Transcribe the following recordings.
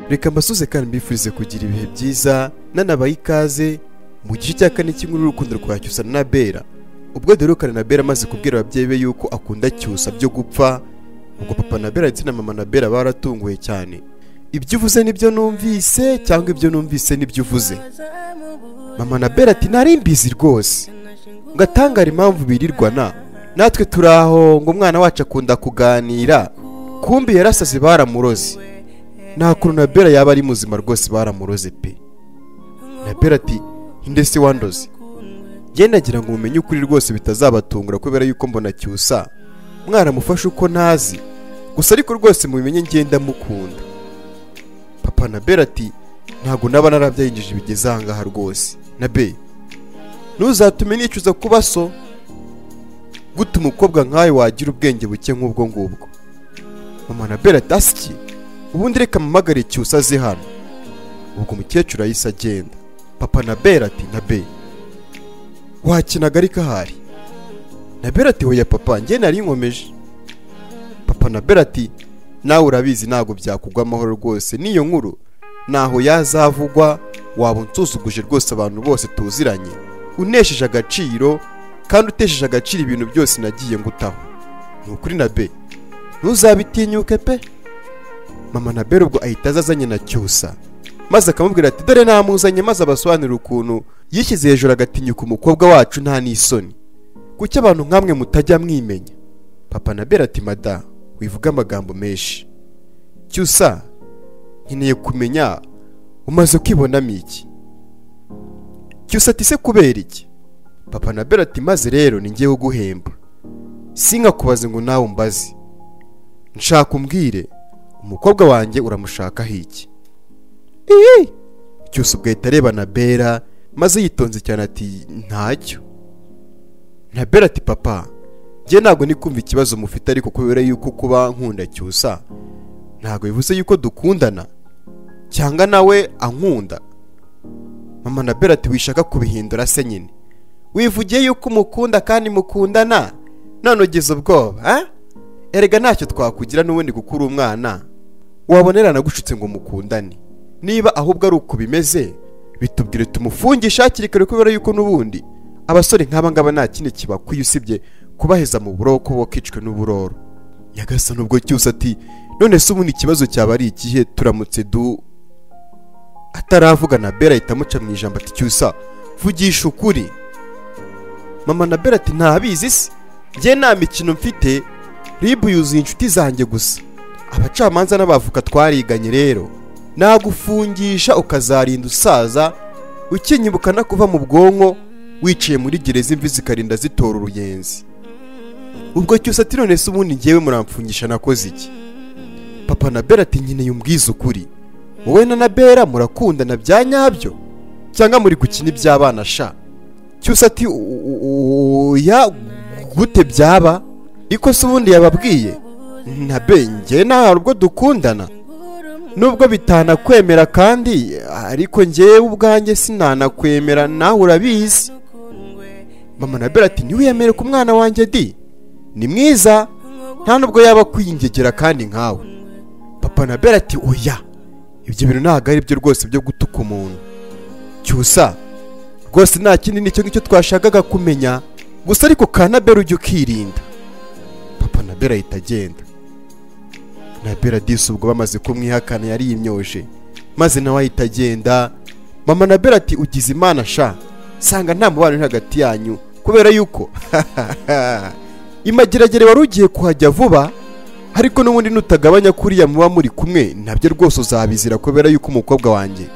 Reka mbasuze kandi mbifurize kugira ibihe byiza, nanabaye ikaze mu gice cya kane cy'inkuru y'urukundo rwa Cyusa na Bera. Ubwo duherukana na Bera amaze kubwira ababyeyi be yuko akunda Cyusa byo gupfa, ubwo papa na Bera ndetse na mama na Bera baratunguwe cyane. Ibyo uvuze nibyo numvise cyangwa ibyo numvise nibyo uvuze? Mama na Bera ati nari mbizi rwose, ngatangara impamvu birirwana natwe turaho ngo umwana wacu akunda kuganira, kumbi yarasaze baramuroze. Nta kuntu na Bera yaba ari muzima rwose, baramuroze pe. Na Bera ati ndese wandoze, ngenda ngira ngo mumenye ukuri rwose bitazabatungura, kubera yuko mbona Cyusa mwaramufashe uko ntazi gusa, ariko rwose mubimenye ngenda mukunda. Papa na Bera ati ntago naba narabyayinjije bigeze aha ngaha rwose. Na Be, ntuzatume nicuza kuba so gute umukobwa nkawe wagira ubwenge buke nk'ubwo ngubwo. Mama na Bera ati asiki, ubundi reka mpamagare Cyusa aze hano. Ubwo umukecuru ahise agenda. Papa na Bera ati na Be, wakinaga ariko ahari? Na Bera ati hoya papa, njye nari nkomeje. Papa na Bera ati nawe urabizi ntago byakugwa amahoro rwose, n'iyo nkuru naho yazavugwa waba unsuzuguje rwose, abantu bose tuziranye, unesheje agaciro kandi utesheje agaciro ibintu byose nagiye ngutaho. Ni ukuri na Be, ntuzabitinyuke pe. Mama na Bera ubwo ahita azazanye na Cyusa, maze akamubwira ati dore namuzanye, maze abasobanurira ukuntu yishyize hejuru agatinyuka umukobwa wacu nta n'isoni, kuki abantu nkamwe mutajya mwimenya. Papa na Bera ati mada, wivuga amagambo menshi. Cyusa, nkeneye kumenya umaze kwibonamo iki? Cyusa ati se kubera iki? Papa na Bera ati maze rero ni ngiye uguhemba, sinkakubaze ngo nawe umbaze, nshaka umbwire umukobwa wanjye uramushakaho iki? Cyusa ubwo ahita areba na Bera maze yitonze cyane ati ntacyo. Na Bera ati papa, njye ntabwo ni kumva ikibazo mufite, ariko kubera yuko kuba nkunda Cyusa ntabwo bivuze yuko dukundana cyangwa nawe ankunda. Mama na Bera ati wishaka kubihindura se nyine, wivugiye yuko umukunda kandi mukundana, none ugize ubwoba? Erega ntacyo twakugira n'ubundi gukura umwana wabonerana gushutse ngo mukundane. Niba ahubwo ari uko bimeze bitubwire tumufungishe hakiri kare, kubera yuko n'ubundi abasore nk'aba ngaba nta kindi kibakwiye usibye kubaheza mu buroko bokicwe n'uburoro. Nyagasani ubwo Cyusa ati none se ubundi ikibazo cyaba ari ikihe turamutse du ataravuga? Na Bera ahita amuca mu ijambo ati Cyusa vugisha ukuri. Mama na Bera ati ntabizi se, njye nta mikino mfite, ribu yuzuye inshuti zanjye gusa, abacamanza n'abavoka twariganye, rero nagufungisha ukazarinda usaza ukinyibuka no kuva mu bwonko wicaye muri gereza imvi zikarinda zitora uruyenzi. Ubwo Cyusa ati none se ubundi ngewe muramfungisha nakoze iki? Papa na Bera ati nkeneye umbwize ukuri, wowe na Bera murakundana bya nyabyo cyangwa muri gukina iby'abana sha? Cyusa ati oya gute byaba, iko se ubundi yababwiye? Na Be, njye nta ubwo dukundana nubwo bitanakwemera kandi, ariko njyewe ubwanjye sinanakwemera nawe urabizi. Mama na Bera ati ntiwiyemere ku mwana wanjye di, ni mwiza nta nubwo yaba kwiyingegera kandi nkawe. Papa na Bera ati oya, ibyo bintu ntabwo ari byo rwose byo gutuka umuntu. Cyusa rwose nta kindi nicyo ngicyo twashakaga kumenya gusa, ariko kana Bera ujye ukirinda. Papa na Bera ahita agenda. Na Bera disi ubwo bamaze kumwihakana yari yimyoje, maze nawe ahita agenda. Mama na Bera ati ugize Imana sha, sanga nta mubano uri hagati yanyu, kubera yuko imageragere wari ugiye kuhajya vuba, ariko n'ubundi nutagabanya kuriya muba muri kumwe nabyo rwose uzabizira, kubera yuko umukobwa wanjye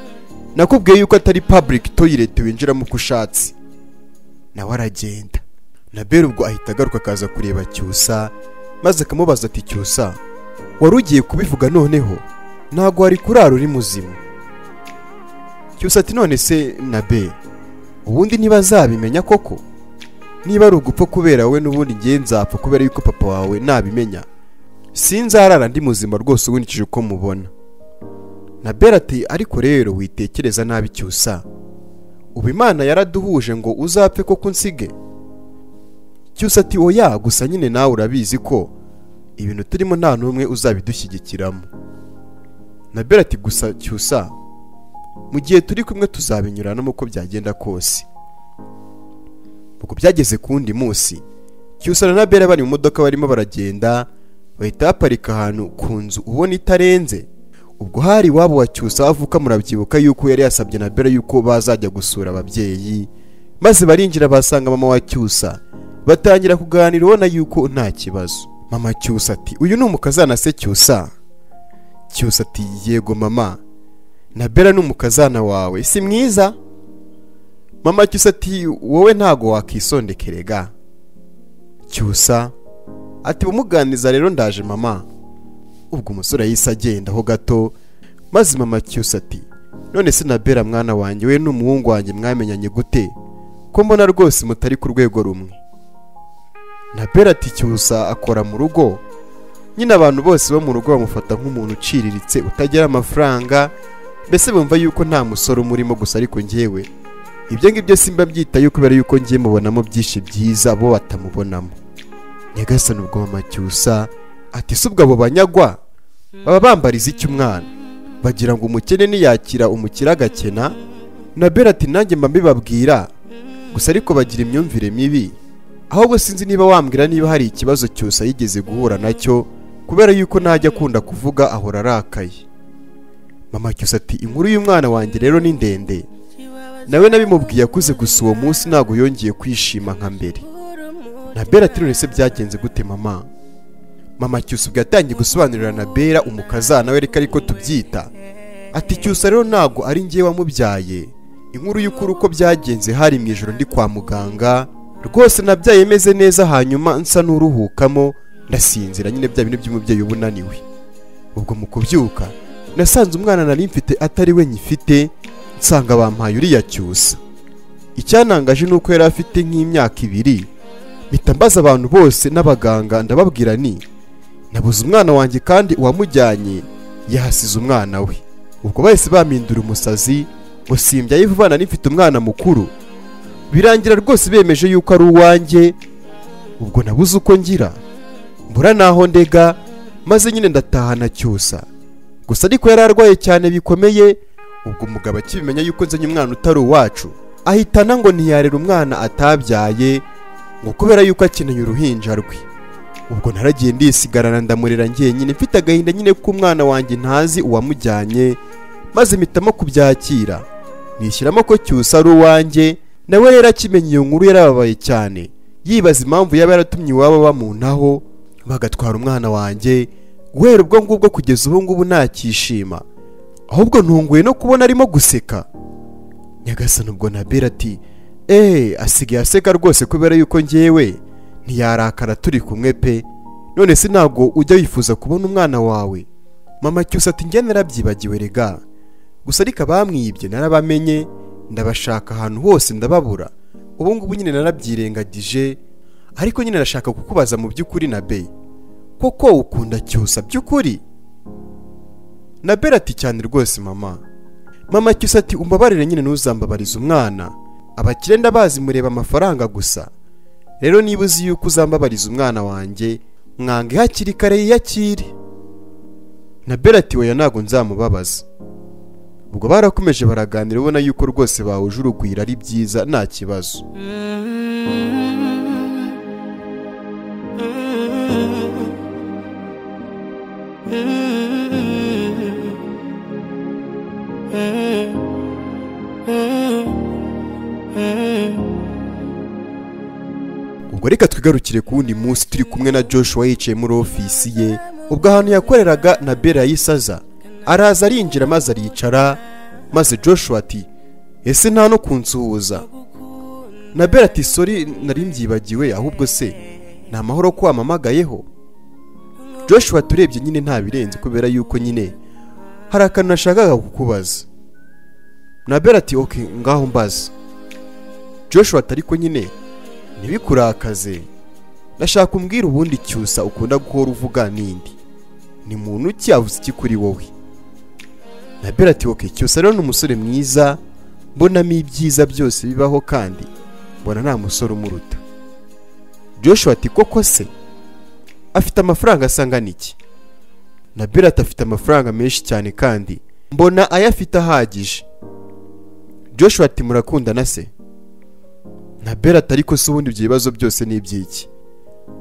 nakubwiye yuko atari public toilet winjiramo uko ushatse. Nawe aragenda. Na Bera ubwo ahita agaruka akaza kureba Cyusa, maze akamubaza ati Cyusa wari ugiye kubivuga noneho ntago wari kurara uri muzima? Cyusa ati none se na Be, ubundi ntibazabimenya koko? Niba ari ugupfa kubera wowe n'ubundi ngiye nzapfa kubera yuko papa wawe nabimenya sinzarara ndi muzima rwose ubunikije uko mubona. Na Bera ati ariko rero witekereza nabi Cyusa, ubu Imana yaraduhuje ngo uzapfe koko unsige? Cyusa ati oya, gusa nyine nawe urabizi ko Ibintu turimo nta n'umwe uzabidushyigikiramo. Nabera ati gusa Cyusa, mu gihe turi kumwe tuzabinyuranamo uko byagenda kose. Ubwo byageze ku wundi munsi, Cyusa na Nabera bari mu modoka barimo baragenda, bahita baparika ahantu ku nzu ubona itarenze. Ubwo hari iwabo wa Cyusa avuka, murabyibuka yuko yari yasabye Nabera yuko bazajya gusura ababyeyi, maze barinjira basanga mama wa Cyusa, batangira kuganira ubona yuko nta kibazo. Mama Cyusa ati uyu ni umukazana se Cyusa? Cyusa ati yego mama, Nabera ni umukazana wawe, si mwiza? Mama Cyusa ati wowe ntago wakisondekerega. Cyusa ati bumuganiza rero ndaje mama. Ubwo umusore yahise agenda ho gato, maze mama Cyusa ati none se Nabera mwana wanjye, we n'umuhungu wanjye mwamenyanye gute ko mbona rwose mutari ku rwego rumwe? Nabera ati Cyusa akora mu rugo nyine, abantu bose bo mu rugo bamufata nk'umuntu uciriritse utagira amafaranga, mbese bumva yuko nta musore umurimo gusa, ariko njyewe ibyo ngibyo simba byitaye kubera yuko ngiye mubonamo byinshi byiza bo batamubonamo. Nyagasani ubwo mama Cyusa ati si ubwo abo banyagwa baba bambariza iki umwana, bagira ngo umukene niyakira umukire agakena? Nabera ati nanjye mba mbibabwira gusa ariko bagira imyumvire mibi. Ahubwo sinzi niba wambwira niba hari ikibazo Cyusa yigeze guhura nacyo, kubera yuko ntajya akunda kuvuga ahora arakaye. Mama Cyusa ati inkuru y'umwana wanjye rero ni ndende, nawe nabimubwiye akuze, gusa uwo munsi ntago yongeye kwishima nka mbere. Nabera ati none se byagenze gute mama? Mama Cyusa ubwo yatangiye gusobanurira Nabera umukazana we, reka ariko tubyita, ati Cyusa rero ntago ari njye wamubyaye, inkuru y'ukuri uko byagenze hari mu ijoro ndi kwa muganga, rwose nabyaye meze neza, hanyuma nsa n'uruhukamo ndasinzira nyine bya bintu by'umubyeyi uba unaniwe. Ubwo mu kubyuka nasanze umwana nari mfite atari we nyifite, nsanga bampaye uriya Cyusa. Icyanangaje nuko yari afite nk'imyaka 2, mpita mbaza abantu bose n'abaganga ndababwira ni nabuze umwana wanjye kandi uwamujyanye yahasize umwana we. Ubwo bahise bamindura umusazi ngo simbyaye vuba nari mfite umwana mukuru, birangira rwose bemeje yuko ari uwanjye. Ubwo nabuze uko ngira, mbura naho ndega, maze nyine ndatahana Cyusa. Gusa ariko yari arwaye cyane bikomeye. Ubwo umugabo akibimenya yuko nzanye umwana utari uwacu, ahitana ngo ntiyarera umwana atabyaye, ngo kubera yuko akeneye uruhinja rwe. Ubwo naragiye ndisigarana ndamurera njyenyine, mfite agahinda nyine ko umwana wanjye ntazi uwamujyanye, maze mpitamo kubyakira nishyiramo ko Cyusa ari uwanjye. Nawe rero akimenya iyo nkuru yarababaye cyane, yibaza impamvu yaba yaratumye iwabo bamuntaho bagatwara umwana wanjye. Guhera ubwo ngubwo kugeza ubu ngubu ntakishima, ahubwo ntunguye no kubona arimo guseka. Nyagasani ubwo Nabera ati asigaye aseka rwose kubera yuko njyewe ntiyarakara turi kumwe pe, none se ntabwo ujya wifuza kubona umwana wawe? Mama Cyusa ati njye narabyibagiwe rega, gusa ariko abamwibye narabamenye, ndabashaka ahantu hose ndababura, ubu ngubu nyine narabyirengagije, ariko nyine nashaka kukubaza mu by'ukuri Nabe, koko ukunda Cyusa by'ukuri? Nabera ati cyane rwose mama. Mama Cyusa ati umbabarire nyine ntuzambabarize umwana, abakire ndabazi mureba amafaranga gusa, rero niba uzi yuko uzambabariza umwana wanjye mwange hakiri kare yiyakire. Nabera ati oya ntago nzamubabaza. Ubwo barakomeje baraganira ubona yuko rwose bahuje urugwiro ari byiza nta kibazo. Ubwo reka twigarukire ku wundi munsi turi kumwe na Joshua yicaye muri ofisi ye. Ubwo ahantu yakoreraga Nabera yisaza araza arinjira maze aricara, maze Joshua ati ese nta no kunsuhuza? Nabera ati sorry nari mbyibagiwe, ahubwo se ni amahoro ko wamamagayeho? Joshua turebye nyine nta birenze kubera yuko nyine hari akantu nashakaga kukubaza. Nabera ati okay ngaho mbaza. Joshua ati ariko nyine ntibikurakaze, ndashaka umbwira ubundi Cyusa ukunda guhora uvuga nindi, ni muntu ki avuze iki kuri wowe? Nabera ati okay Cyusa rero ni umusore mwiza, mbonamo ibyiza byose bibaho kandi mbona nta musore umuruta. Joshua ati koko se? Afite amafaranga asangana iki? Nabera ati afite amafaranga menshi cyane kandi mbona ayafite ahagije. Joshua ati murakundana se? Nabera ati ariko se ubundi ibyo bibazo byose ni iby'iki?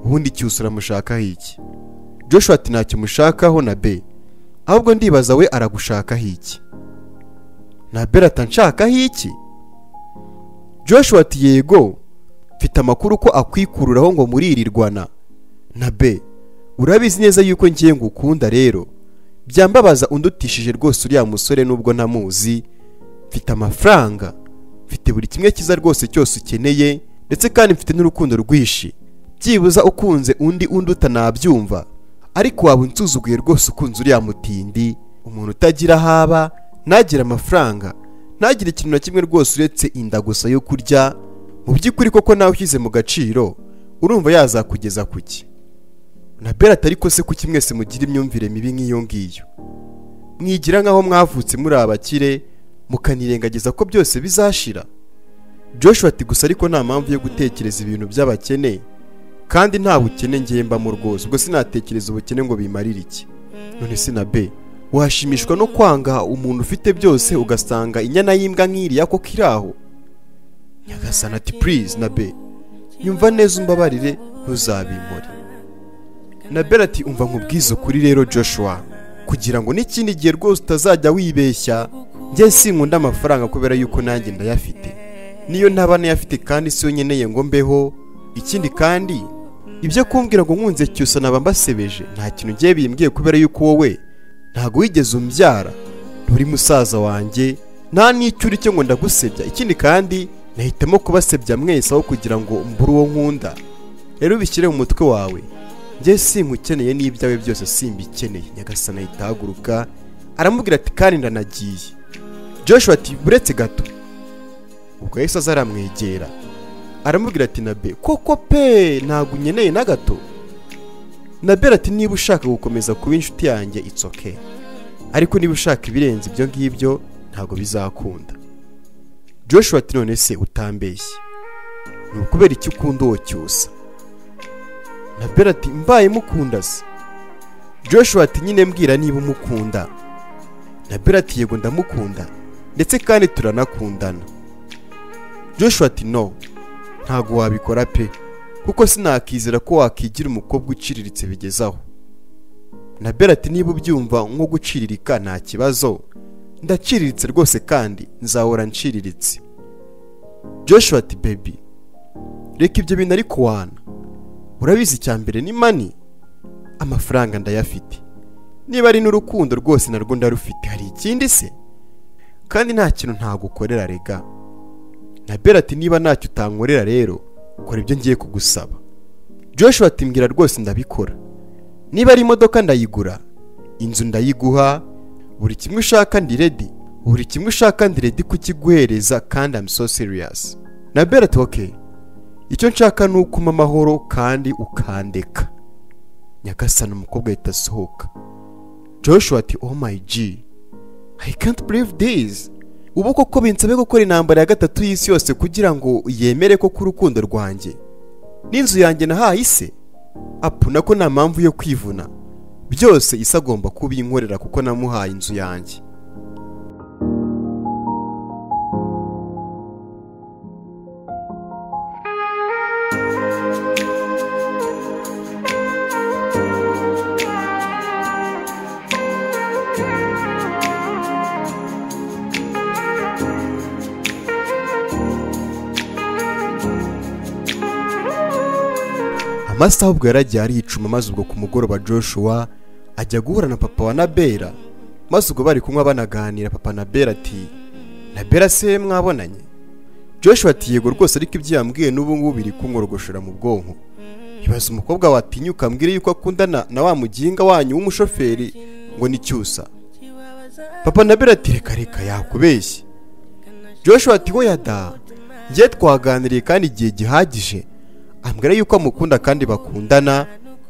Ubundi Cyusa uramushakaho iki? Joshua ati ntacyo mushakaho na be, ahubwo ndibaza we aragushakaho iki? Nabera ati anshakaho iki? Joshua ati yego, mfite amakuru ko akwikururaho ngo muririrwana. Na be, urabizi neza yuko ngiye ngukunda, rero byambabaza undutishije rwose uriya musore nubwo ntamuzi. Mfite amafaranga, mfite buri kimwe cyiza rwose cyose ukeneye, ndetse kandi mfite n'urukundo rwinshi. Byibuza ukunze undi unduta nabyumva, ariko waba unsuzuguye rwose ukunze uriya mutindi, umuntu utagira haba, ntagira amafaranga, ntagire ikintu na kimwe rwose uretse inda gusa yo kurya. Mu by'ukuri koko nawe ushyize mu gaciro urumva yazakugeza kuki? Nabera ati ariko se kuki mwese mugira imyumvire mibi nk'iyo ngiyo? Mwigira nkaho mwavutse muri abakire, mukanirengagiza ko byose bizashira. Joshua ati gusa ariko nta mpamvu yo gutekereza ibintu by'abakene, kandi nta bukene ngiye mbamo rwose, ubwo sinatekereza ubukene ngo bimarire iki? None se na be, washimishwa no kwanga umuntu ufite byose ugasanga inyana y'imbwa nk'iriya koko iri aho? Nyagasani ati please na be, nyumva neza umbabarire ntuzabimpore. Nabera ati umva nkubwize ukuri rero Joshua, kugira ngo n'ikindi gihe rwose utazajya wibeshya, njye sinkunda amafaranga kubera yuko nanjye ndayafite, niyo ntaba nayafite kandi siyo nkeneye ngo mbeho. Ikindi kandi ibyo kumbwira ngo nkunze Cyusa naba mbasebeje, nta kintu ngiye bimbwiye kubera yuko wowe ntago wigeze umbyara, nturi musaza wanjye, nta n'icyo uri cyo ngo ndagusebya. Ikindi kandi nahitamo kubasebya mwese aho kugira ngo mbure uwo nkunda. Rero ubishyire mu mutwe wawe, njye sinkukeneye n'ibyawe byose simbikeneye. Nyagasani ahita ahaguruka aramubwira ati kandi ndanagiye. Joshua ati buretse gato. Ubwo yahise aza aramwegera aramubwira ati Nabe koko pe ntago unkeneye na gato? Nabera ati niba ushaka gukomeza kuba inshuti yanjye it's okay, ariko niba ushaka ibirenze ibyo ngibyo ntago bizakunda. Joshua ati none se utambeshye, ni ukubera iki ukunda uwo Cyusa? Nabera ati mbaye mukunda se? Joshua ati nyine mbwira niba umukunda. Nabera ati yego ndamukunda, ndetse kandi turanakundana. Joshua ati no, ntago wabikora pe, kuko sinakizera ko wakigira umukobwa uciriritse bigezaho. Nabera ati niba ubyumva nko guciririka nta kibazo, ndaciriritse rwose kandi nzahora nciriritse. Joshua ati baby, reka ibyo bintu ariko wana, urabizi icya mbere ni money, amafaranga ndayafite, niba ari n'urukundo rwose narwo ndarufite, hari ikindi se? Kandi nta kintu ntagukorera rega. Nabera ati niba ntacyo utankorera rero kora ibyo ngiye kugusaba. Joshua ati mbwira rwose ndabikora, niba ari imodoka ndayigura, inzu ndayiguha, buri kimwe ushaka ndi ready, buri kimwe ushaka ndi ready kukiguhereza kandi I'm so serious. Nabera ati okay, icyo nshaka ni uko amahoro kandi ukandeka. Nyagasani umukobwa ahita asohoka. Joshua ati oh my G, I can't believe this. Ubu koko binsabe gukora intambara ya gatatu y'isi yose kugira ngo yemere ko ku rukundo rwanjye n'inzu yanjye nahaye ise? Apu nako nta mpamvu yo kwivuna, byose ise agomba kubinkorera kuko namuhaye inzu yanjye. Amasaha ubwo yaragiye aricuma, maze ubwo ku mugoroba Joshua ajya guhura na papa wa Nabera, maze ubwo bari kunywa banaganira, papa Nabera ati Nabera se mwabonanye? Joshua ati yego rwose, ariko ibyo yambwiye n'ubu ngubu biri kunkorogoshora mu bwonko. Ibaza umukobwa watinyuka ambwire yuko akundana na wa muginga wanyu w'umushoferi ngo ni Cyusa. Papa Nabera ati reka reka yakubeshye. Joshua ati oya da, njye twaganiriye kandi igihe gihagije, ambwira yuko amukunda kandi bakundana,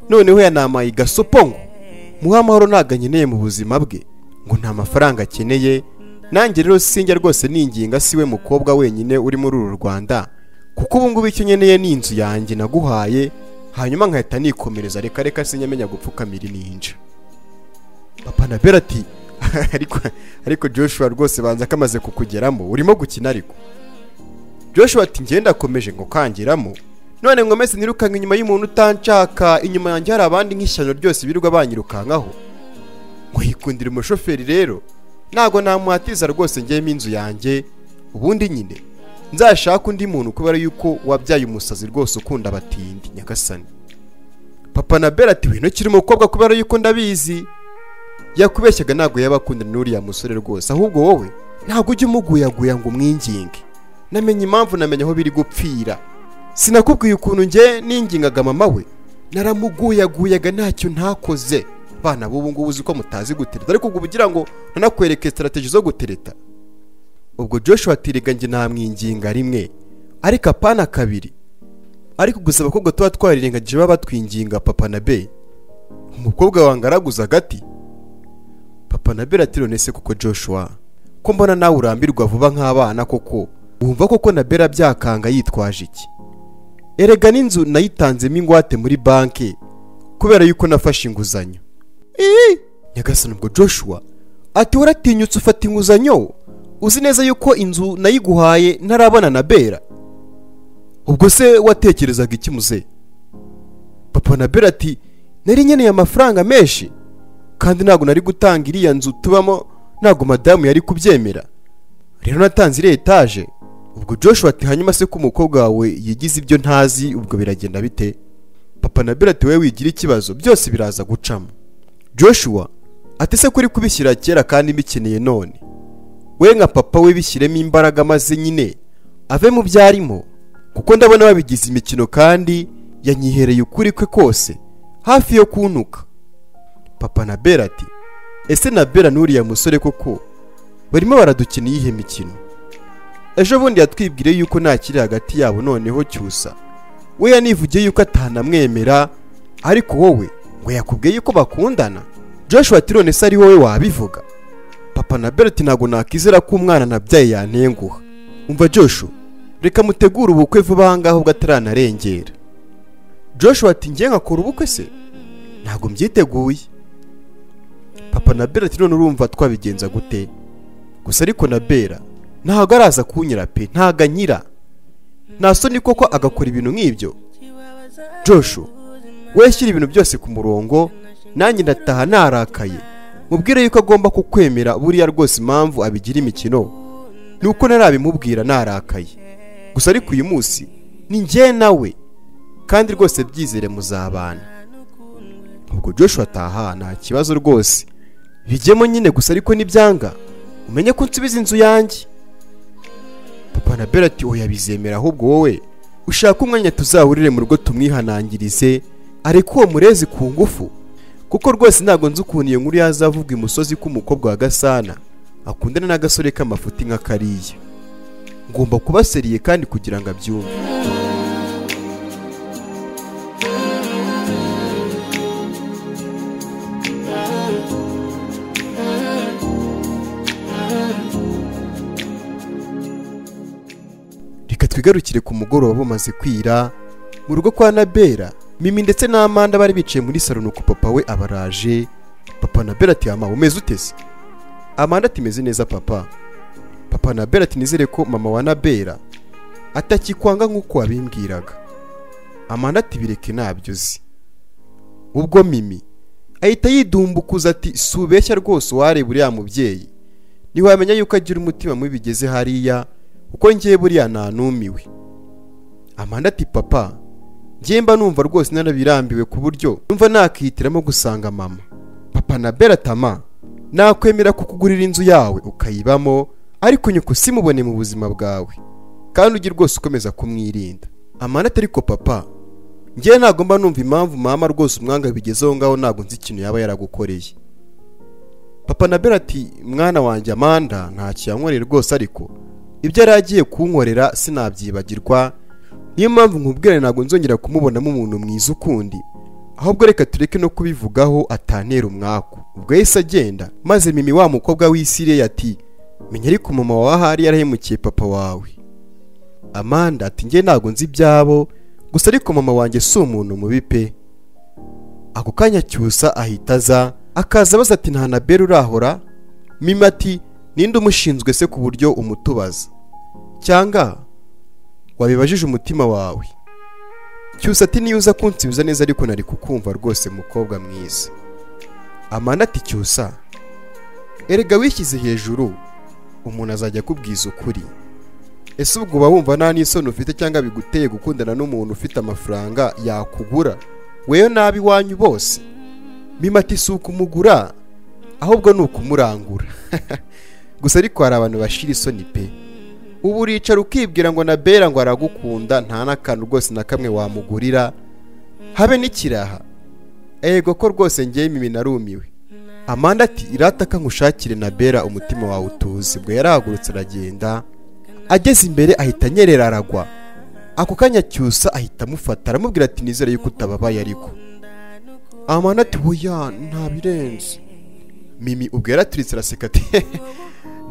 noneho yanamaye igasopo ngo muhe amahoro ntago ankeneye mu buzima bwe, ngo nta mafaranga akeneye, nanjye rero sinjya rwose ninginga siwe mukobwa wenyine uri muri uru Rwanda, kuko ubu ngubu icyo nkeneye ni inzu yanjye naguhaye, Hanyuma nkahita nikomereza, reka reka sinyamenya gupfukamira ininja. Papa na Bella ati ariko Joshua rwose banza kamaze kukugeramo, urimo gukina ariko. Joshua ati ngenda akomeje ngo kangiramo, none ngomeze nirukanka inyuma y'umuntu utanshaka, inyuma yanjye hari abandi nk'ishyano ryose birirwa banyirukankaho. Ngo yikundira umushoferi rero, ntago namuhatiza rwose ngiyemo inzu yanjye, ubundi nyine nzashaka undi muntu kubera yuko wabyaye umusazi rwose ukunda abatindi nyagasani. Papa na Bella ati wino kiri umukobwa kubera yuko ndabizi yakubeshyaga, ntago yabakundana n'uriya musore rwose, ahubwo wowe ntago ujya umuguyaguya ngo umwinginge. Namenye impamvu, namenye aho biri gupfira. Sinakubwiye ukuntu nge ningingaga mama we, naramuguyaguyaga ntacyo ntakoze. Bana b'ubu ngubu uzi ko mutazi gutereta, ariko ubwo ugira ngo nanakwereke strategy zo gutereta. Ubwo Joshua atirega nge namwinginga rimwe ariko apana kabiri, ariko gusa abakobwa tuba twarirengagije baba batwinginga. Papa na B umukobwa wangaraguza agati. Papa na Bella ati none se koko Joshua ko mbona nawe urambirwa vuba nk'abana koko, wumva koko na Bella byakanga yitwaje iki? Erega n'inzu nayitanzemo ingwate muri banki kubera yuko nafashe inguzanyo. Nyagasani ubwo Joshua ati waratinyutse ufata inguzanyo uzi neza yuko inzu nayiguhaye ntarabona na Bella? Ubwo se watekerezaga iki muze? Papa na Bella ati nari nkeneye amafaranga menshi kandi ntago nari gutanga iriya nzu tubamo, ntago madamu yari kubyemera, rero natanze iriya etaje. Ubwo Joshua ati hanyuma se ko umukobwa wawe yigize ibyo ntazi ubwo biragenda bite? Papa na Bella ati wowe wigira ikibazo byose biraza gucamo. Joshua ati se kuri kubishyira kera kandi mbikeneye none, we nka papa we bishyiremo imbaraga maze nyine ave mu byarimo, kuko ndabona babigize imikino kandi yanyihereye ukuri kwe kose hafi yo kuntuka. Papa na Bella ati ese na Bella n'uriya musore koko barimo baradukina iyihe mikino? Ejo bundi yatwibwire yuko ntakiri hagati yabo, noneho Cyusa we yanivugiye yuko atanamwemera, ariko wowe ngo yakubwiye yuko bakundana. Joshua ati none se ari wowe wabivuga? Papa na Bella ati ntago nakizera ko umwana nabyaye yantenguha. Umva Joshua, reka mutegure ubukwe vuba aha ngaho ubwo ataranarengera. Joshua ati ngiye nkakora ubukwe se? Ntago mbyiteguye. Papa na Bella ati none urumva twabigenza gute? Gusa ariko na Bella ntago araza kunyira pe, ntago anyira, nta soni koko agakora ibintu nk'ibyo. Joshua we shyira ibintu byose ku murongo, nanjye ndataha narakaye, mubwire yuko agomba kukwemera. Buriya rwose impamvu abigira imikino nuko narabimubwira narakaye, gusa ariko uyu munsi ni njye nawe kandi rwose byizere muzabana. Ubwo Joshua ataha nta kibazo rwose bijyemo nyine, gusa ariko nibyanga umenye ko nsubiza inzu yanjye. Papa na Bella ati oya bizemera, ahubwo wowe ushaka umwanya tuzahurire mu rugo tumwihanangirize ariko uwo murezi ku ngufu, kuko rwose ntago nzi ukuntu iyo nkuru yazavugwa imusozi ko umukobwa wa Gasana akundana n'agasore k'amafuti nka kariya. Ngomba kuba seriye kandi kugira ngo abyumve. Reka twigarukire ku mugoroba bumaze kwira mu rugo kwa Nabera. Mimi ndetse na Amanda bari bicaye muri salo nuko papa we abaraje. Papa na Bella ati ama umeze utese? Amanda ati meze neza papa. Papa na Bella ati nizere ko mama wa Nabera atakikwanga nkuko wabimbwiraga. Amanda ati bireke nabyo uzi. Ubwo Mimi ahita yidumbukuza ati subeshya rwose wareba uriya mubyeyi, ntiwamenya yuko agira umutima mubi bigeze hariya, kuko ngiye buriya nanumiwe. Amanda ati papa ngiye mba numva rwose narabirambiwe ku buryo numva nakihitiramo gusanga mama. Papa na Bella tama nakwemera kukugurira inzu yawe ukayibamo, ariko nyoko simubone mu buzima bwawe, kandi ujye rwose ukomeza kumwirinda. Amanda ati ariko papa ngiye ntago mba numva impamvu mama rwose umwanga bigezeho ngaho, ntago nzi ikintu yaba yaragukoreye. Papa na Bella ati mwana wanjye Amanda ntacyo yankoreye rwose, ariko ibyo yari agiye kunkorera sinabyibagirwa, niyo mpamvu nkubwira ntago nzongera kumubonamo umuntu mwiza ukundi, ahubwo reka tureke no kubivugaho atantera umwaku. Ubwo yahise agenda, maze Mimi wa mukobwa w'Isiriya ati menya ariko mama wawe ahari yarahemukiye papa wawe. Amanda ati njye ntago nzi ibyabo, Gusa ariko mama wanjye si umuntu mubi pe. Ako kanya Cyusa ahita aza akaza abaza ati nta Nabera urahora? Mimi ati ninde umushinzwe se ku buryo umutubaza, cyangwa wabibajije umutima wawe? Cyusa ati niyo uza kunsubiza neza ariko nari kukumva rwose mukobwa mwiza. Amanda ati Cyusa, erega wishyize hejuru, umuntu azajya akubwiza ukuri. Ese ubwo uba wumva nta n'isoni ufite cyangwa biguteye gukundana n'umuntu ufite amafaranga yakugura weyo nabi iwanyu bose? Mimi ati si ukumugura ahubwo ni ukumurangura. Gusa ariko hari abantu bashira isoni pe. Ubu uricara ukibwira ngo Nabera ngo aragukunda, nta n'akantu rwose na kamwe wamugurira habe n'ikiraha. Ego ko rwose ngiye Mimi narumiwe. Amanda ati irataka nkushakire Nabera umutima wawe utuze. Ubwo yarahagurutse aragenda, ageze imbere ahita anyerera aragwa. Ako kanya Cyusa ahita amufata aramubwira ati nizere yuko utababaye ariko. Amanda ati oya ntabirenze. Mimi ubwo yaraturitse araseka ati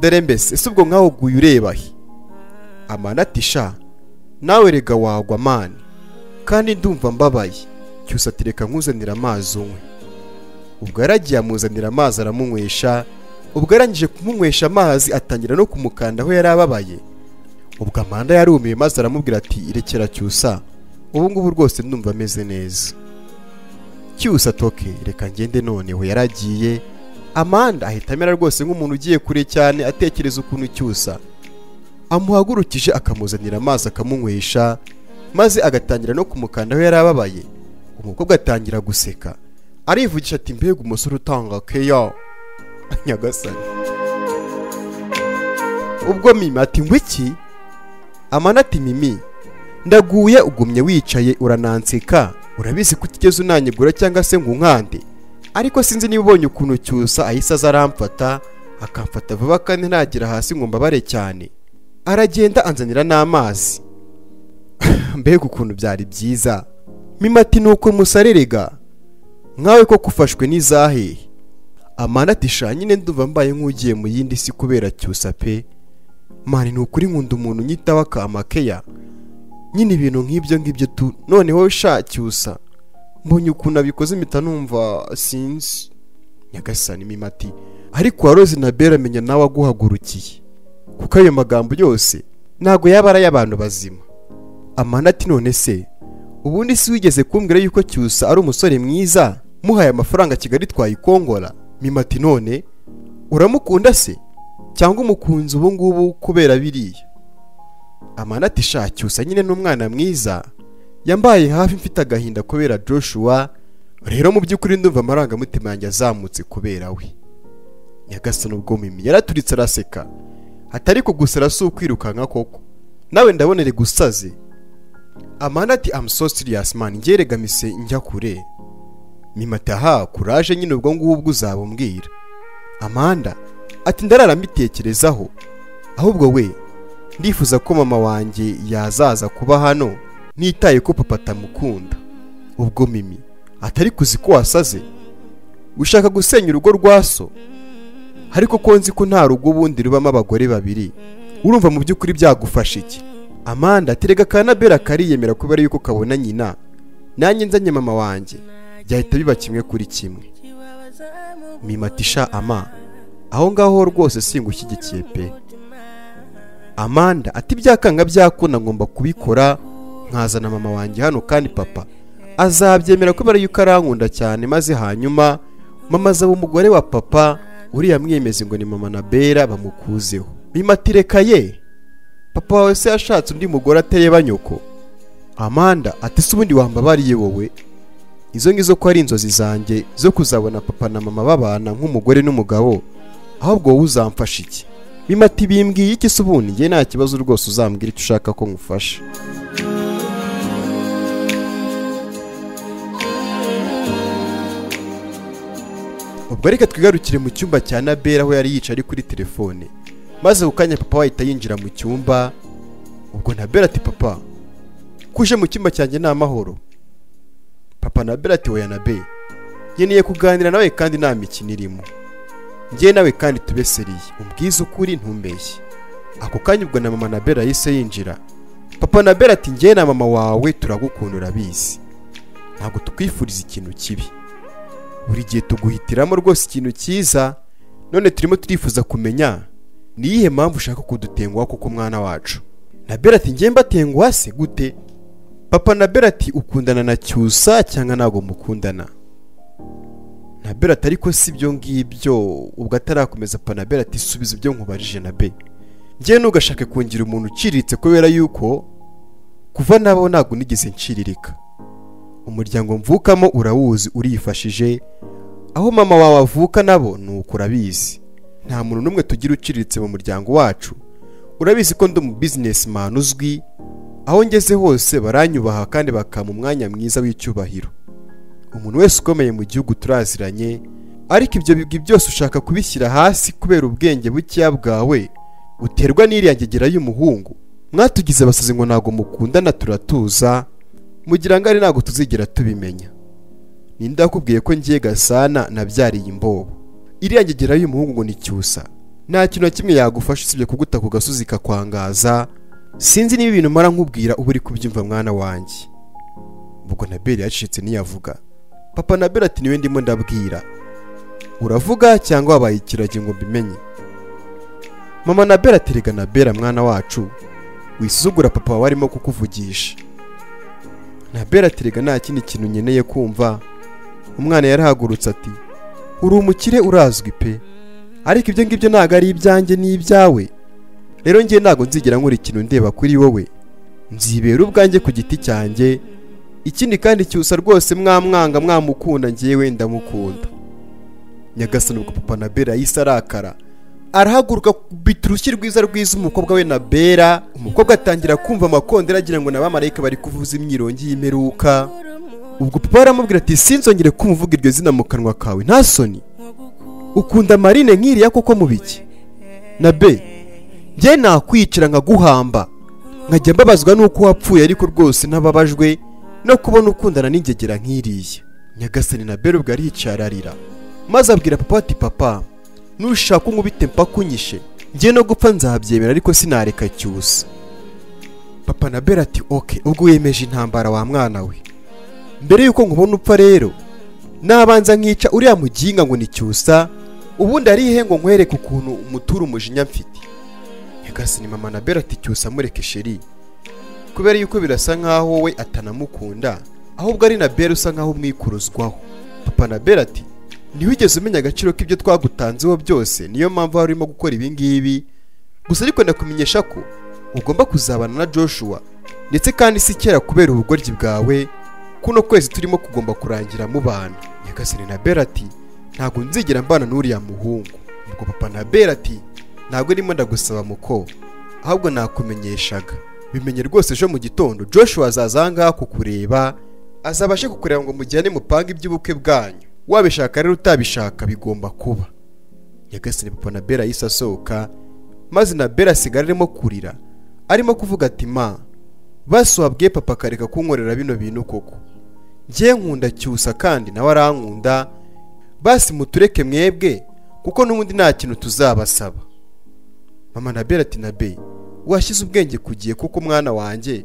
dore mbese ese ubwo nkaho uguye ureba he? Amanda ati sha nawe rega wagwa mani, kandi ndumva mbabaye. Cyusa ati reka nkuzanira amazi unywe. Ubwo yaragiye amuzanira amazi aramunywesha. Ubwo yarangije kumunywesha amazi atangira no kumukanda aho yari ababaye. Ubwo Amanda yarumiwe maze aramubwira ati rekera Cyusa, ubu ngubu rwose ndumva ameze neza. Cyusa toke reka ngende noneho. Yaragiye. Amanda ahita amera rwose nk'umuntu ugiye kure cyane, atekereza ukuntu Cyusa amuhagurukije akamuzanira amazi akamunywesha, maze agatangira no kumukanda aho yari ababaye. Umukobwa atangira guseka arivugisha ati mbega umusore utanga keya nyagasani. Ubwo Mimi ati ngwiki? Amanda ati Mimi ndaguye ugumye wicaye urananseka, urabizi ko utigeze unanyegura cyangwa se ngo unkande, ariko sinzi niba ubonye ukuntu Cyusa ahise aza aramfata akamfata vuba kandi ntagera hasi ngo mbabare cyane. Aragenda anzanira n'amazi. Mbega ukuntu byari byiza. Mimi ati nuko musarerega nkawe ko kufashwe n'izahe? Amanda ati sha nyine ndumva mbaye nk'ugiye mu yindi si kubera Cyusa pe. Mani ni ukuri nkunda umuntu unyitaho akamakeya nyine ibintu nk'ibyo ngibyo tu. Noneho sha Cyusa mbonye ukuntu abikoze impita numva sinzi. Nyagasani Mimi ati ariko waroze Nabera amenya nawe aguhagurukiye, kuko ayo magambo yose ntago yaba ari ay'abantu bazima. Amanda ati none se ubundi si wigeze kumbwira yuko Cyusa ari umusore mwiza, muhaye amafaranga Kigali twayikongora? Mimi ati none uramukunda se cyangwa umukunzi ubu ngubu kubera biriya? Amanda ati sha Cyusa nyine n'umwana mwiza, yambaye hafi mfite agahinda kubera Joshua, rero mu by'ukuri ndumva amarangamutima yanjye azamutse kubera we. Nyagasani ubwo Mimi yaraturitse araseka atari kugusara si ukwirukanka koko, nawe ndabonere gusaze. Amanda ati I'm so serious man, ngerega mise njya kure. Mimi ati aha kuraje nyine ubwo ngubwo uzabumbwira. Amanda ati ndarara mbitekerezaho, ahubwo we ndifuza ko mama wanjye yazaza kuba hano nitaye ko papa atamukunda. Ubwo Mimi atari kuzi ko wasaze, ushaka gusenya urugo rwa so, ariko ko nzi ko nta rugo ubundi rubamo abagore babiri, urumva mu by'ukuri byagufasha iki? Amanda ati rega ka Nabera kariyemera kubera yuko kabona nyina, nanjye nzanye mama wanjye byahita biba kimwe kuri kimwe. Mimi ati sha ama aho ngaho rwose singushyigikiye pe. Amanda ati byakanga byakunda ngomba kubikora nkazana mama wanjye hano, kandi papa azabyemera kubera yuko arankunda cyane, maze hanyuma mama azaba umugore wa papa, uriya mwemeze ngo ni mama Nabera bamukuzeho. Mimi ati reka ye, papa wawe se yashatse undi mugore atareba nyoko? Amanda ati se ubundi wambabariye wowe, izo ngizo ko ari inzozi zanjye zo kuzabona papa na mama babana nk'umugore n'umugabo, ahubwo wowe uzamfasha iki? Mimi ati bimbwiye iki se ubundi, ngiye nta kibazo rwose uzambwira icyo ushaka ko ngufasha. Ubwo reka twigarukire mu cyumba cya Nabera aho yari yicaye ari kuri telefone, maze kukanya papa wahita yinjira mu cyumba. Ubwo Nabera ati papa kuje mu cyumba cyanjye ni amahoro? Papa Nabera ati oya Nabe, nkeneye kuganira nawe kandi nta mikino irimo, njye nawe kandi tube seriye, umbwize ukuri ntumbeshye. Ako kanya ubwo na mama Nabera yahise yinjira. Papa na Bella ati njye na mama wawe turagukunda urabizi, ntabwo tukwifuriza ikintu kibi, buri gihe tuguhitiramo rwose ikintu cyiza. None turimo turifuza kumenya ni iyihe mpamvu ushaka kudutenguha kuko mwana wacu. Na Bella ati njye mbatenguha se gute? Papa na Bella ati ukundana na Cyusa cyangwa ntabwo mukundana? Na Bella ati ariko si ibyo ngibyo. Ubwo atarakomeza papa na Bella ati subiza ibyo nkubarije na be, njye ntugashake kungira umuntu uciriritse kubera yuko kuva nabo ntabwo nigeze nciririka. Umuryango mvukamo urawuzi urifashije, aho mama wawe avuka nabo nuko urabizi, nta muntu n'umwe tugira uciriritse mu muryango wacu. Urabizi ko ndi umu businessman uzwi, aho ngeze hose baranyubaha kandi bakampa umwanya mwiza w'icyubahiro. Umuntu wese ukomeye mu gihugu turaziranye, ariko ibyo bigwi byose ushaka kubishyira hasi kubera ubwenge bukeya bwawe uterwa n'iriya ngegera y'umuhungu. Mwatugize abasazi ngo ntabwo mukundana turatuza, mugira ngo ari ntabwo tuzigera tubimenya. Ninde wakubwiye ko ngiye Gasana nabyariye imbobo? Iriya ngegera y'umuhungu ngo ni Cyusa, nta kintu na kimwe yagufasha usibye kuguta ku gasozi kakwangaza. Sinzi niba ibintu mara nkubwira uba uri kubyumva mwana wanjye. Ubwo na Bella yacitse ntiyavuga. Papa na Bella ati niwe ndimo ndabwira, uravuga cyangwa wabaye ikiragi ngo mbimenye? Mama na Bella ati rega na Bella mwana wacu, wisuzugura papa wawe arimo kukuvugisha. Na Bella ati rega nta kindi kintu nkeneye kumva. Umwana yarahagurutse ati uri umukire urazwi pe, ariko ibyo ngibyo ntabwo ari ibyanjye n'ibyawe. Rero njye ntabwo nzigera nkora ikintu ndeba kuri wowe, nzibera ubwanjye ku giti cyanjye. Ikindi kandi Cyusa rwose mwamwanga mwamukunda njyewe ndamukunda. Nyagasani ubwo papa na Bella yahise arakara, arahaguruka kubita urushyi rwiza rwiza umukobwa we na Bella. Umukobwa atangira kumva amakondera agira ngo n'abamarayika bari kuvuza imyirongi y'imperuka. Ubwo papa aramubwira ati sinzongere kumvuga iryo zina mu kanwa kawe, nta soni ukunda Marine nk'iriya koko mu biki? Na be njye nakwicira nkaguhamba nkajya mbabazwa nuko wapfuye, ariko rwose ntababajwe no kubona ukundana n'ingegera nk'iriya. Nyagasani na Bella ubwo aricararira, maze abwira papa ati papa nushaka unkubite mpakunyishe, njye no gupfa nzabyemera ariko sinareka Cyusa. Papa na Bella ati okay, ubwo wiyemeje intambara wa mwana we, mbere yuko nkubona upfa rero nabanza nkica uriya muginga ngo ni Cyusa, ubundi arihe ngo nkwereke ukuntu umutura umujinya mfite. Nyagasani mama na Bella ati Cyusa mureke sheri, kubera yuko birasa nkaho we atanamukunda, ahubwo ari na Bella usa nkaho umwikuruzwaho. Papa na Bella ati ntiwigeze umenya agaciro k'ibyo twagutanzeho byose, niyo mpamvu urimo gukora ibi ngibi. Gusa ariko ndakumenyesha ko ugomba kuzabana na Joshua, ndetse kandi si kera kubera ubugoryi bwawe, kuno kwezi turimo kugomba kurangira mubana. Nyagasani na Bella ati ntabwo nzigera mbana n'uriya muhungu. Ubwo papa na Bella ati ntabwo ndimo ndagusaba muko, ahubwo nakumenyeshaga, bimenye rwose ejo mu gitondo Joshua azaza aha ngaha kukureba, azabashe kukureba ngo mujyane mupange iby'ubukwe bwanyu, wabishaka rero utabishaka bigomba kuba. Nyagasani papa na Bella yahise asohoka, maze na Bella asigara arimo kurira, arimo kuvuga ati ma basi wabwiye papa akareka kunkorera bino bintu koko, njye nkunda Cyusa kandi nawe arankunda, basi mutureke mwebwe kuko n'ubundi nta kintu tuzabasaba. Mama na Bella ati na be washyize ubwenge kugiye kuko mwana wanjye,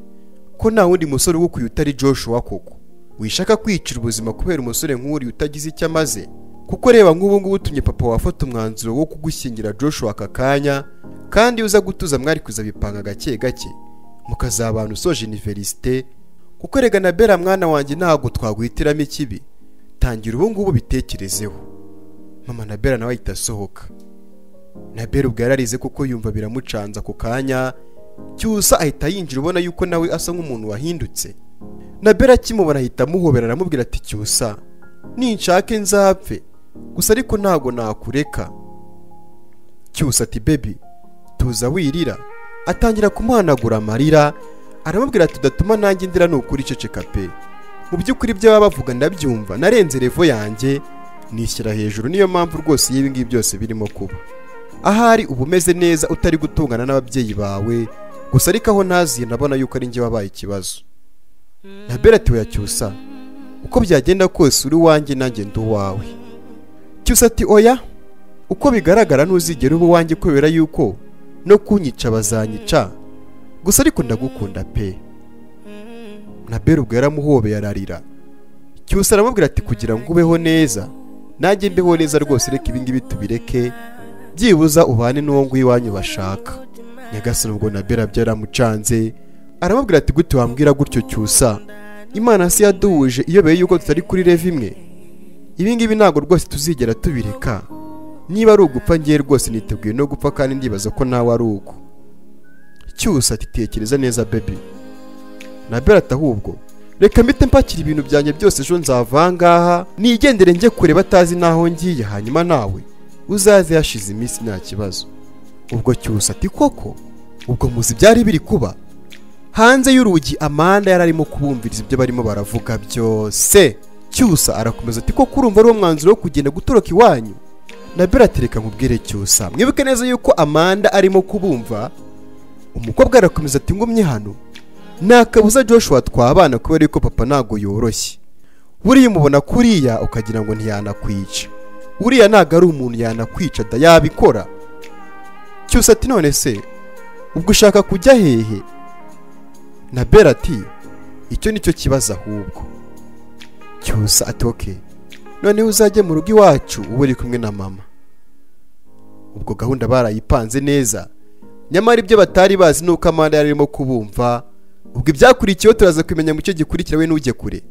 ko nta wundi musore ugukuye utari Joshua koko, wishaka kwicira ubuzima kubera umusore nk'uri utagize icyo amaze, kuko reba nk'ubu ngubu utumye papa wafata umwanzuro wo kugushyingira Joshua aka kanya, kandi uza gutuza mwari kuzabipanga gake gake mukazabana usoje universite, kuko rega na Bella mwana wanjye ntabwo twaguhitiramo ikibi, tangira ubu ngubu bitekerezeho. Mama na Bella nawe ahita asohoka. Na Bella ubwo yararize kuko yumva biramucanza ako kanya. Cyusa ahita yinjira ubona yuko nawe asa nk'umuntu wahindutse. Na Bella akimubona ahita amuhobera aramubwira ati Cyusa ninshake nzapfe gusa ariko ntago nakureka. Cyusa ati baby tuza wirira, atangira kumuhanagura amarira aramubwira ati udatuma nanjye ndira nukuri ceceka pe, mu by'ukuri ibyo baba bavuga ndabyumva, narenze revo yanjye nishyira hejuru, niyo mpamvu rwose y'ibi ngibi byose birimo kuba. Ahari uba umeze neza utari gutungana n'ababyeyi bawe, gusa ariko aho ntaziye ndabona yuko ari njye wabaye ikibazo. Na Bella ati oya Cyusa, uko byagenda kose uri wanjye nanjye ndi uwawe. Cyusa ati oya, uko bigaragara ntuzigera uba uwanjye kubera yuko no kunyica bazanyica, Gusa ariko ndagukunda pe. Nabera ubwo yaramuhobeye ararira. Cyusa aramubwira ati kugira ngo ubeho neza nanjye mbeho neza rwose, reka ibi ngibi tubireke, byibuza ubane n'uwo nguwo iwanyu bashaka. Nyagasani ubwo Nabera byaramucanze, aramubwira ati gute wambwira gutyo Cyusa, Imana si yaduhuje iyobeye yuko tutari kuri level imwe, ibi ngibi ntabwo rwose tuzigera tubireka, niba ari ugupfa ngiye rwose niteguye no gupfa kandi ndibaza ko nawe ari uko. Cyusa ati tekereza neza baby. Nabera ati ahubwo reka mpite mpakira ibintu byanjye byose, ejo nzava ngaha nigendere njye kure batazi naho ngiye, hanyuma nawe uzaze hashize iminsi nta kibazo. Ubwo Cyusa ati koko ubwo muzi byari biri kuba hanze y'urugi. Amanda yari arimo kubumviriza ibyo barimo baravuga byose. Cyusa arakomeza ati koko urumva ari wo mwanzuro wo kugenda gutoroka iwanyu? Nabera ati reka nkubwire Cyusa, mwibuke neza yuko Amanda arimo kubumva. Umukobwa arakomeza ati ngumye hano nakabuza Joshua twabana kubera yuko papa ntago yoroshye, buriya umubona kuriya ukagira ngo ntiyanakwica, uriya ntago ari umuntu yanakwica da yabikora. Cyusa ati none se ubwo ushaka kujya hehe? Nabera ati icyo nicyo kibazo ahubwo. Cyusa ati okay, noneho uzajye mu rugo iwacu ube uri kumwe na mama. Ubwo gahunda barayipanze neza, nyamara ibyo batari bazi nuko Amanda yari arimo kubumva. Ubwo ibyakurikiyeho turaza kumenya mu cyo gikurikira, we ntujye kure.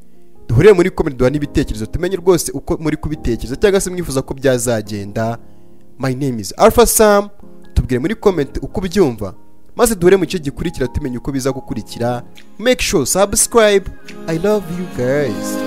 Duhurire muri comment duha n'ibitekerezo, tumenye rwose uko muri kubitekereza cyangwa se mwifuza ko byazagenda. My name is Alpha Sam, tubwire muri comment uko ubyumva, maze duhure mu cyo gikurikira tumenye uko biza gukurikira. Make sure subscribe. I love you guys.